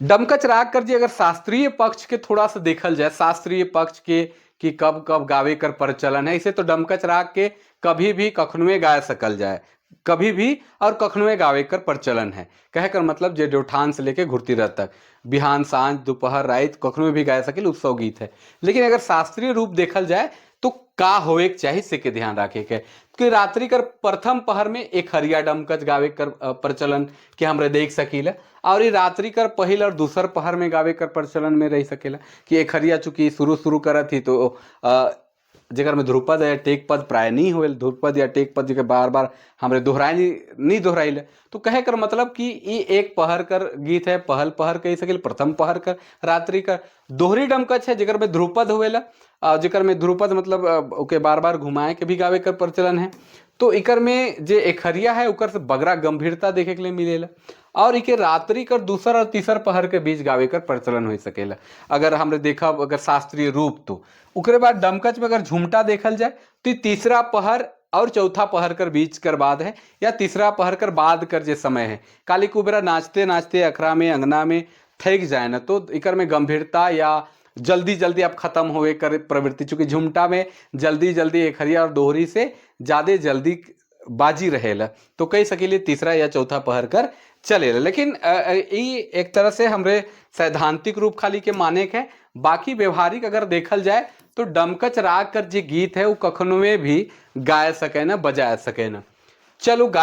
डमकच राग कर जी अगर शास्त्रीय पक्ष के थोड़ा सा देखल जाए, शास्त्रीय पक्ष के कि कब कब गावे कर प्रचलन है, इसे तो डमकच राग के कभी भी कखनुए गाय सकल जाए, कभी भी और कखनुए गावे कर प्रचलन है। कहे कर मतलब जे देवठान से लेके घुरती रथ तक, बिहान, सांझ, दोपहर, रात कखनो भी गाय सकेल, उत्सव गीत है। लेकिन अगर शास्त्रीय रूप देखल जाए तो का होवे के चाही से के ध्यान रखे के कि रात्रि कर प्रथम पहर में एक हरिया डमकच गावे कर प्रचलन के हमरे देख सकीला, और ये रात्रि कर पहिल और दूसर पहर में गावे कर प्रचलन में रह सकेला कि एक हरिया चूंकि शुरू शुरू करत ही तो जेकर में ध्रुपद या टेक पद प्राय नहीं होल, ध्रुपद या टेक पद जेकर बार बार हमरे दोहराए नहीं दोहराइले। तो कहे कर मतलब कि ये एक पहर कर गीत है, पहल पहर कह सकेल, प्रथम पहर कर रात्रि कर। दोहरी डमकच है जेकर में ध्रुपद होवेला, जेकर में ध्रुपद मतलब ओके बार बार घुमाए के भी गावे कर प्रचलन है। तो इकर में जे एकहरिया है उकर से बगरा गंभीरता देखे के लिए मिलेला, और इके रात्रि कर दूसर और तीसर पहर के बीच गावे कर प्रचलन हो सकेला अगर हमने देखा अगर शास्त्रीय रूप तो। उकरे बाद डमकच में अगर झुमटा देखल जाए तो तीसरा पहर और चौथा पहर कर बीच कर बाद है, या तीसरा पहर कर बाद कर जे समय है, काली कुबेरा नाचते नाचते अखरा में अंगना में थक जाए ना, तो इकर में गंभीरता या जल्दी जल्दी अब खत्म होवे कर प्रवृत्ति, चूंकि झुमटा में जल्दी जल्दी एक हरिया और दोहरी से ज़्यादा जल्दी बाजी रहेला, तो कह सकीले तीसरा या चौथा पहर कर चलेला। लेकिन ई एक तरह से हमरे सैद्धांतिक रूप खाली के माने के है, बाकी व्यवहारिक अगर देखल जाए तो डमकच राग कर जे गीत है वो कखनों भी गाय सके ना बजाय सके ना। चलो।